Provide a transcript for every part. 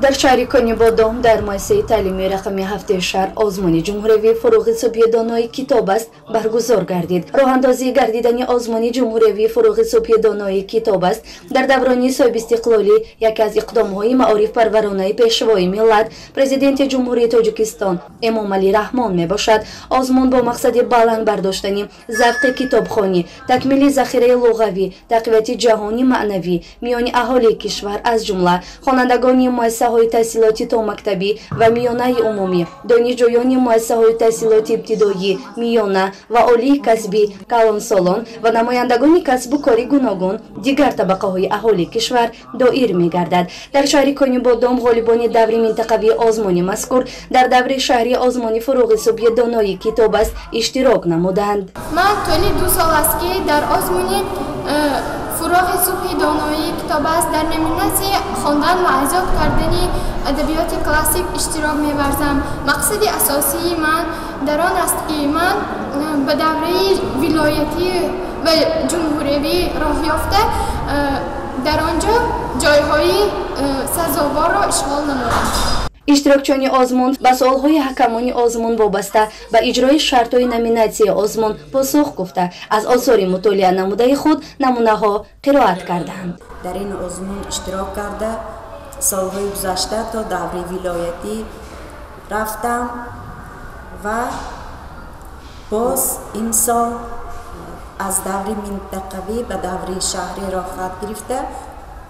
Дар шаҳри Конибодом дар муассисаи таълимии рақами 7 шаҳр озмуни ҷумҳуриявии «Фурӯғи субҳи донои китоб аст» баргузор гардид. Роҳандозӣ гардидани озмуни ҷумҳуриявии «Фурӯғи субҳи донои китоб аст» дар даврони соҳибистиқлолӣ яке аз иқдомҳои маорифпарваронаи Пешвои миллат, Президенти Ҷумҳурии Тоҷикистон Эмомалӣ Раҳмон мебошад. Озмун бо мақсади баланд бардоштани завқи китобхонӣ, такмили захираи луғавӣ, тақвияти ҷаҳони маънавӣ миёни аҳолии кишвар, аз ҷумла хонандагони муассисаҳои таҳсилоти томактабӣ ва миёнаи умумӣ, донишҷӯёни муассисаҳои таҳсилоти ибтидоӣ, миёна ва олии касбӣ, калонсолон ва намояндагони касбу кори гуногун, дигар табақаҳои аҳолии кишвар доир мегардад. Дар шаҳри Конибодом ғолибони даври минтақавии озмуни мазкур дар даври шаҳрии озмуни «Фурӯғи субҳи донои китоб аст» иштирок намуданд. Ман тӯли 2 сол аст, ки дар озмуни «Фурӯғи субҳи доноии китоб аст» дар номинатсияи хондан ва азёд кардани адабиёти классик иштирок меварзам. Мақсади асосии ман дар он аст, ки ман ба давраи вилоятӣ ва ҷумҳуриявӣ роҳ ёфта, дар он ҷо ҷойҳои сазоворро ишғол намоям. Иштирокчиёни озмун ба суолҳои ҳакамони озмун вобаста ба иҷрои шартҳои номинатсияи озмун посух гуфта, аз осори мутолиа намудаи худ намунаҳо қироат карданд. Дар ин озмун иштирок карда, солҳои гузашта то даври вилоятӣ рафтам ва боз имсол аз даври минтақавӣ ба даври шаҳрӣ роҳхат гирифта,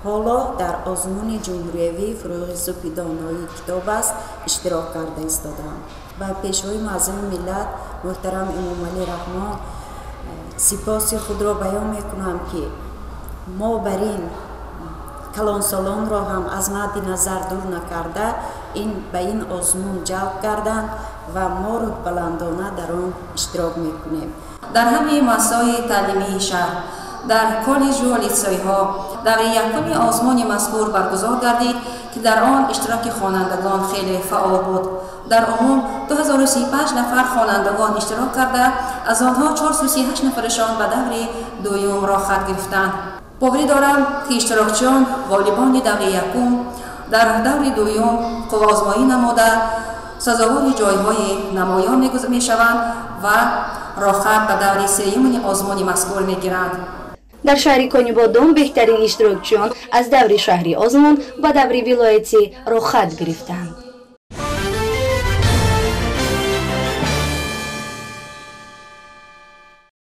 ҳоло дар озмуни ҷумҳуриявии «Фурӯғи субҳи доноии китоб аст» иштирок карда истодаам. Ба Пешвои муаззами миллат муҳтарам Эмомалӣ Раҳмон сипоси худро баён мекунам, ки мо бар ин калонсолонро ҳам аз мадди назар дур накарда, ин ба ин озмун ҷалб карданд ва мо рӯҳбаландона дар он иштирок мекунем. Дар ҳамаи муассисаҳои таълимии шаҳр, дар коллеҷу литсейҳо даври якуми озмуни мазкур баргузор гардид, ки дар он иштироки хонандагон хеле фаъол буд. Дар умум 2035 нафар хонандагон иштирок карда, аз онҳо 438 нафарашон ба даври дуюм роҳхат гирифтанд. Боварӣ дорам, ки иштирокчиён, ғолибони даври якум, дар даври дуюм қувваозмоӣ намуда, сазовори ҷойҳои намоён мешаванд ва роҳхат ба даври сеюми озмуни мазкур мегиранд. Дар шаҳри Конибодом беҳтарин иштирокчиён аз даври шаҳри озмун ба даври вилоятӣ роҳхат гирифтанд.